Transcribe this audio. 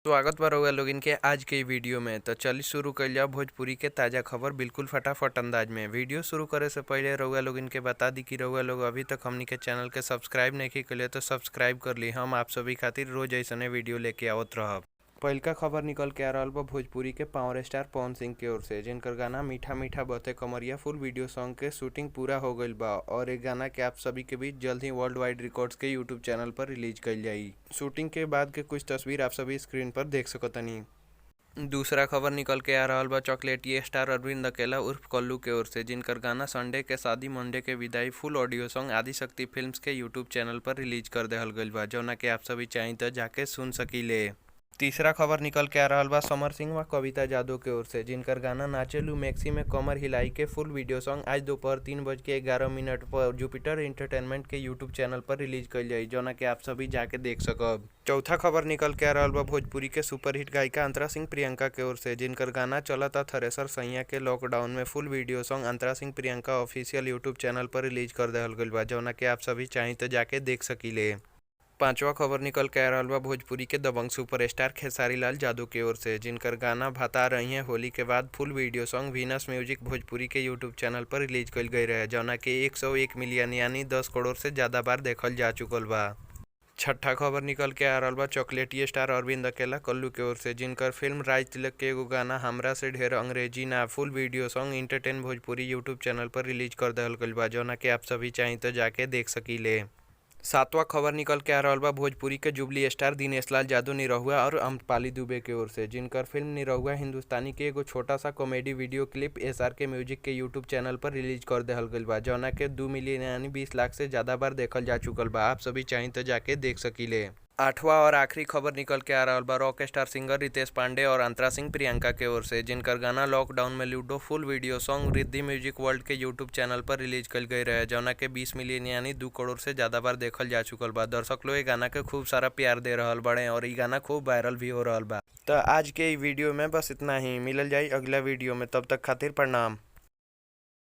स्वागत बा रउआ लोगिन के आज के इ वीडियो में। तो चली शुरू कइल जाव भोजपुरी के ताजा खबर बिल्कुल फटाफट अंदाज में। वीडियो शुरू करे से पहले रउआ लोगिन के बता दी कि रउआ लोग अभी तक हमनी के चैनल के सब्सक्राइब नहीं कइले तो सब्सक्राइब कर ली। हम आप सभी खातिर रोज ऐसने वीडियो लेके आवत रहब। पहिलका खबर निकल के आ रहल बा भोजपुरी के पावर स्टार पवन सिंह के ओर से, जिनकर गाना मीठा मीठा बते कमरिया फुल वीडियो सॉन्ग के शूटिंग पूरा हो गईल बा और एक गाना के आप सभी के बीच जल्द ही वर्ल्ड वाइड रिकॉर्ड्स के यूट्यूब चैनल पर रिलीज कईल जाई। शूटिंग के बाद के कुछ तस्वीर आप सभी स्क्रीन पर देख सकतनी। दूसरा खबर निकल के आ रहल बा चॉकलेटी स्टार अरविंद अकेला उर्फ कल्लू के ओर से, जिनकर गाना संडे के शादी मंडे के विदाई full audio song Adishakti films के यूट्यूब चैनल पर रिलीज कर देहल गईल बा, जौना के आप सभी चाही त जाके सुन सकीले। तीसरा खबर निकल के आ रहल बा समर सिंह व कविता यादव के ओर से, जिनकर गाना नाचेलू मैक्सी में कमर हिलाई के फुल वीडियो सॉन्ग आज दोपहर 3:11 पर जुपिटर एंटरटेनमेंट के यूट्यूब चैनल पर रिलीज कईल जाई, जौना के आप सभी जाके देख सकब। चौथा खबर निकल के आ रहल बा भोजपुरी के सुपरहिट गायिका अंतरा सिंह प्रियंका के ओर से, जिनकर गाना चलता थ्रेसर सैया के लॉकडाउन में full video song Antara Singh Priyanka official YouTube channel पर रिलीज कर देहल गईल बा, जौना के आप सभी चाही त जाके देख सकीले। पांचवा खबर निकल के आ रहल बा भोजपुरी के दबंग सुपरस्टार खेसारी लाल यादव के ओर से, जिनकर गाना भता रही हैं होली के बाद full video song Venus music Bhojpuri के यूट्यूब चैनल पर रिलीज कईल गई रहे, जौना के 101 मिलियन यानी 10 करोड़ से ज़्यादा बार देखल जा चुकल बा। छठा खबर निकल के आ रहल बा चॉकलेटी स्टार अरविंद अकेला कल्लू के ओर से, जिनकर फिल्म राज तिलक के एगो गाना हमरा से ढेर अंग्रेजी ना full video song entertain Bhojpuri YouTube channel पर रिलीज कर देहल गईल बा, जौना के आप सभी चाही त जाके देख सकीले। सातवां खबर निकल के आ रहल बा भोजपुरी के जुबली स्टार दिनेश लाल यादव निरहुआ और अम्रपाली दुबे के ओर से, जिनकर फिल्म निरहुआ हिंदुस्तानी के एगो छोटा सा comedy video clip SRK music के यूट्यूब चैनल पर रिलीज कर देहल गईल बा, जौना के 2 मिलियन यानी 20 लाख से ज़्यादा बार देखल जा चुकल बा। आप सभी चाही त जाके देख सकीले। आठवां और आखिरी खबर निकल के आ रहल बा rock star singer Ritesh Pandey और अंतरा सिंह प्रियंका के ओर से, जिनकर गाना लॉकडाउन में ludo full video song Riddhi music world के यूट्यूब चैनल पर रिलीज कईल गई रहे, जौना के 20 मिलियन यानी 2 करोड़ से ज़्यादा बार देखल जा चुकल बा। दर्शक लोग ए गाना के खूब सारा प्यार दे रहल बड़े और इ गाना खूब वायरल भी हो रहल बा। तो आज के इ वीडियो में बस इतना ही, मिलल जाई अगला वीडियो में, तब तक खातिर प्रणाम।